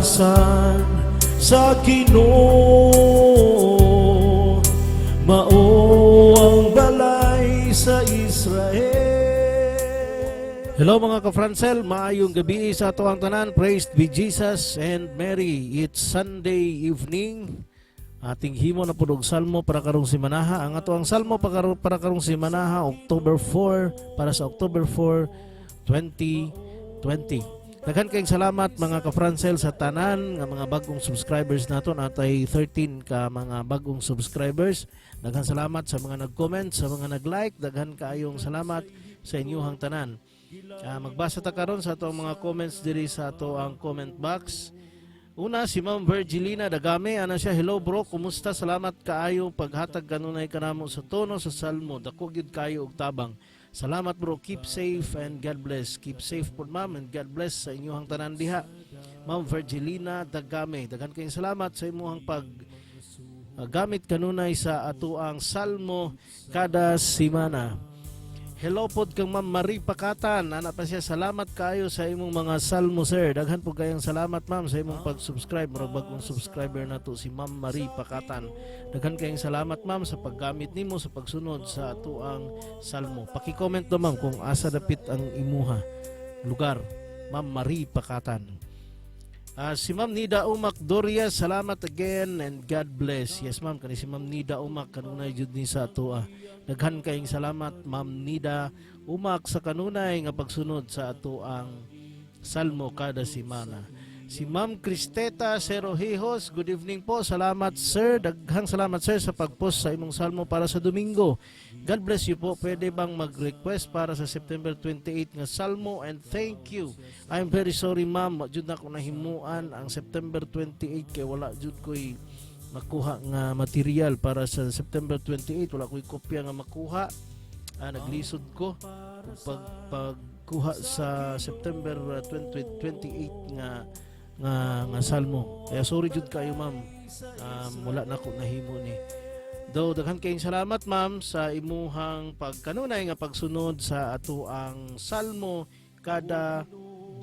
Kalikasan sa Ginoo, mao ang balay sa Israel. Hello, mga ka-Francel, maayong gabi sa ato ang tanan. Praised be Jesus and Mary. It's Sunday evening. Ating himo na pud og salmo para karong simanaha. Ang ato ang salmo para karong simanaha, October 4, para sa October 4, 2020. Daghan kayong salamat, mga ka-Francel, sa tanan nga mga bagong subscribers nato. Natay 13 ka mga bagong subscribers. Daghan salamat sa mga nag-comment, sa mga nag-like. Daghan kaayong salamat sa inyuhang tanan. Magbasa ta karon sa ato ang mga comments diri sa ato ang comment box. Una, si Ma'am Virgilina Dagame, ana siya, "Hello bro, kumusta? Salamat kaayo paghatag kanunay kanamo sa tono sa salmo. Dako gyud kayo og tabang. Salamat bro, keep safe and God bless." Keep safe po, ma'am, and God bless sa inyong tanan diha. Ma'am Virgilina Dagame, daghan kayong salamat sa imuhang pag gamit kanunay sa ato ang salmo kada simana. Hello pod kang Ma'am Marie Pakatan. Ana pa siya, "Salamat kayo sa imong mga salmo, sir." Daghan po kayong salamat, ma'am, sa imong pag-subscribe. Murag bagong subscriber na to si Ma'am Marie Pakatan. Daghan kayong salamat, ma'am, sa paggamit nimo sa pagsunod sa ato ang salmo. Paki-comment do, ma'am, kung asa dapit ang imuha lugar. Ma'am Marie Pakatan. Si Ma'am Nida Umak Doria, "Salamat again and God bless." Yes ma'am, kani si Ma'am Nida Umak kanunay jud ni sa atoa. Daghan kayong salamat, Ma'am Nida Umak, sa kanunay nga pagsunod sa ato ang salmo kada semana. Si Ma'am Cristeta Cerojejos, "Good evening po. Salamat sir. Daghang salamat sir sa pag-post sa imong salmo para sa Domingo. God bless you po. Pwede bang mag-request para sa September 28 nga salmo and thank you." I'm very sorry, ma'am. Wa jud nako nahimuan ang September 28 kay wala jud ko'y makuha nga material para sa September 28. Wala ko'y kopya nga makuha. Naglisod ko pag pagkuha sa September 20, 28 nga salmo. Kaya sorry jud kayo, ma'am. Wala na ko nahimo ni. Though daghan kayong salamat, ma'am, sa imuhang pagkanunay nga pagsunod sa ato ang salmo kada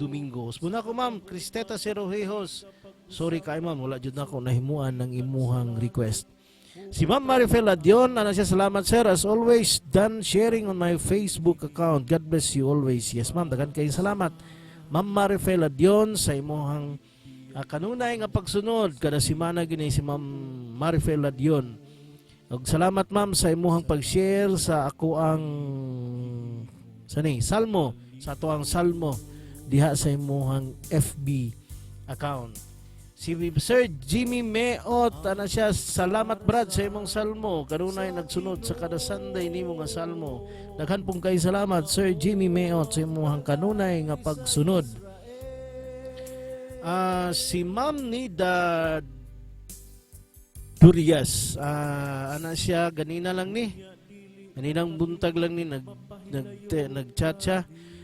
Domingo. Muna ko, Ma'am Cristeta Cerojejos. Sorry kay ma'am, wala jud nako nahimuan ng imuhang request. Si Ma'am Marifel Adion, ana siya, "Salamat sir, as always, done sharing on my Facebook account. God bless you always." Yes ma'am, daghan kayong salamat, Ma'am Marifel Adion, sa imuhang kanunay nga pagsunod kada simana gini si Ma'am Marifel Adion. Ug salamat, ma'am, sa imuhang pag-share sa ako ang sani salmo, sa ato ang salmo diha sa imuhang FB account. Si Sir Jimmy Meot, ana siya, "Salamat Brad sa imong salmo. Kanunay nagsunod sa kada Sunday nimo nga salmo." Daghan pong kay salamat, Sir Jimmy Meot, sa imong kanunay nga pagsunod. Si Ma'am Nida Durias, ana siya, ganina lang ni. Ganinang buntag lang ni nag nag nag-chat siya.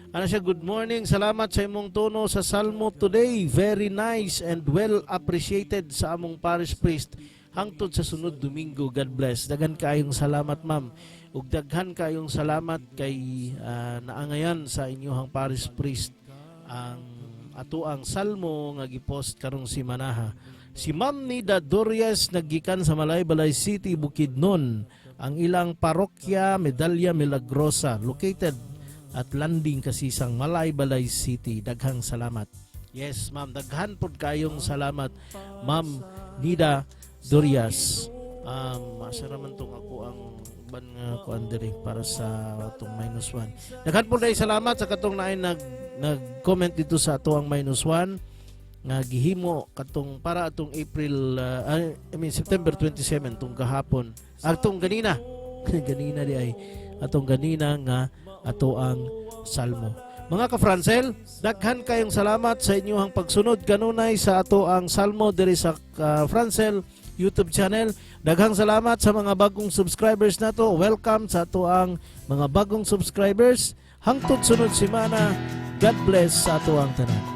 Ana siya, "Good morning. Salamat sa imong tono sa Salmo today. Very nice and well appreciated sa among parish priest. Hangtod sa sunod Domingo. God bless." Daghan kaayong salamat, ma'am. Ug daghan kaayong salamat kay naangayan sa inyong parish priest ang ato ang salmo nga gipost karong simanaha. Si Ma'am Nida Dorias, naggikan sa Malaybalay City, Bukidnon. Ang ilang parokya, Medalya Milagrosa, located at Landing Kasisang, Malaybalay City. Daghang salamat. Yes, ma'am, daghan pod kayong salamat, Ma'am Nida Dorias. Asa raman tong ako ang ban nga kuan diri para sa atong minus one. Daghan pod dahil salamat sa katong naay nag-comment dito sa ato ang minus one nga gihimo katong para atong April I mean September 27, tong gahapon, atong ganina, ganina di ay atong ganina nga ato ang salmo. Mga ka-Francel, daghan kayong salamat sa inyong pagsunod kanunay sa ato ang salmo diri sa Francel YouTube channel. Daghang salamat sa mga bagong subscribers nato. Welcome sa ato ang mga bagong subscribers. Hangtod sunod semana, God bless sa ato ang tanan.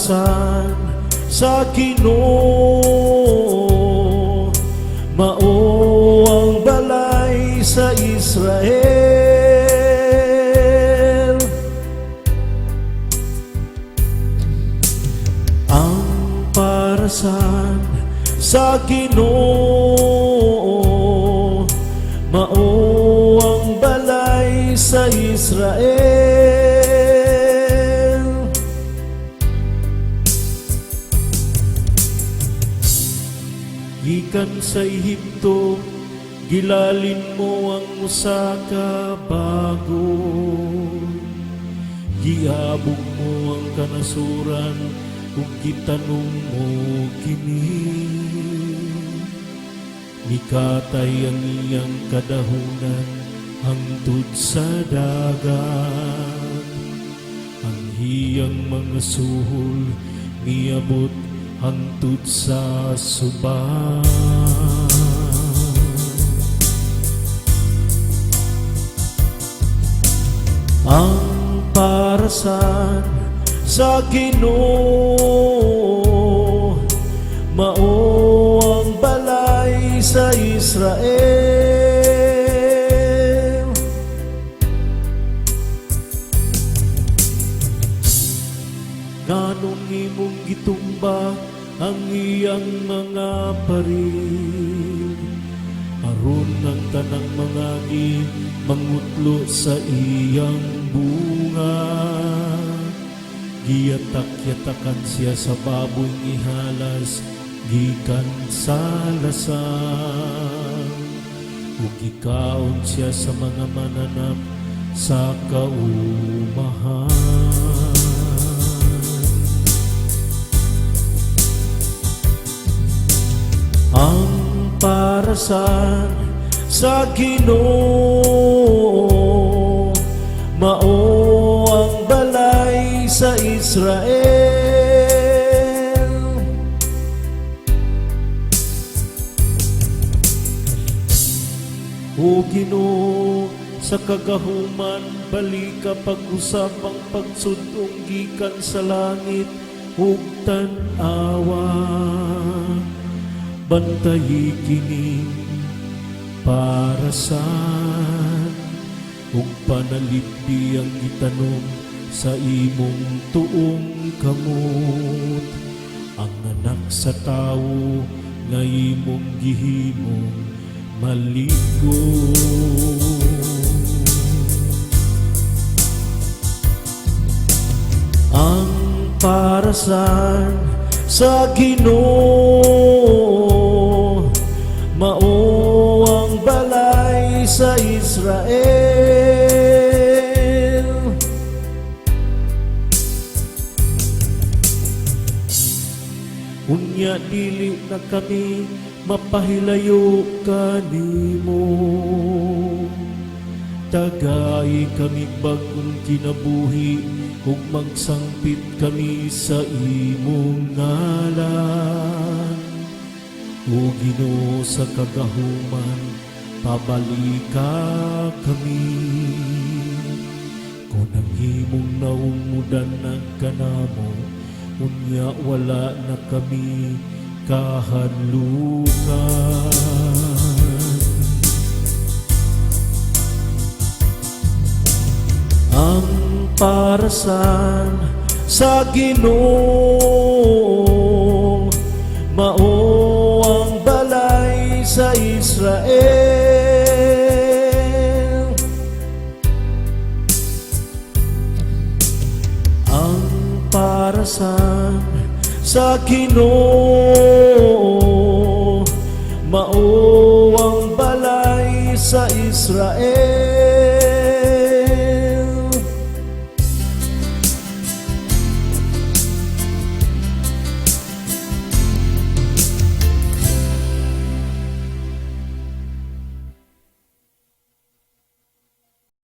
Parasan sa Ginoo mao ang balay sa Israel. Ang parasan sa Ginoo mao ang balay sa Israel. Gikan sa Ehipto, gilalin mo ang usa ka bagon. Giabog mo ang kanasuran ug gitanom mo kini. Mikatay ang iyang kadahunan hangtod sa dagat. Ang iyang mga suhol miabot hangtod sa suba. Ang parasan sa Ginoo mao ang balay sa Israel. Nganong imong gitumba ang iyang mga paril, aron ang tanang mangagi mangutlo sa iyang bunga? Giyatak-yatakan siya sa baboy ihalas gikan sa lasang, ug gikaon siya sa mga mananap sa kaumahan. Ang parasan sa Ginoo mao ang balay sa Israel. O Ginoo, sa kagahuman balika pag-usap ang pagsud-ong gikan sa langit ug tan-awa. Bantayi kining parasan ug panalipdi ang gitanom sa imong tuong kamot, ang anak sa tawo nga imong gihimong maligo. Ang parasan sa Ginoo mao ang balay sa Israel. Unya dili na kami mapahilayo kanimo. Tagai kami bagong kinabuhi ug magsangpit kami sa imong ngalan. O Ginoo, sa kagahuman, pabalika kami. Kung ang imong naong mudanag kanamo, unya wala na kami kahadlukan. Ang parasan sa Ginoo mao ang balay sa Israel. Ang parasan sa Ginoo mao ang balay sa Israel.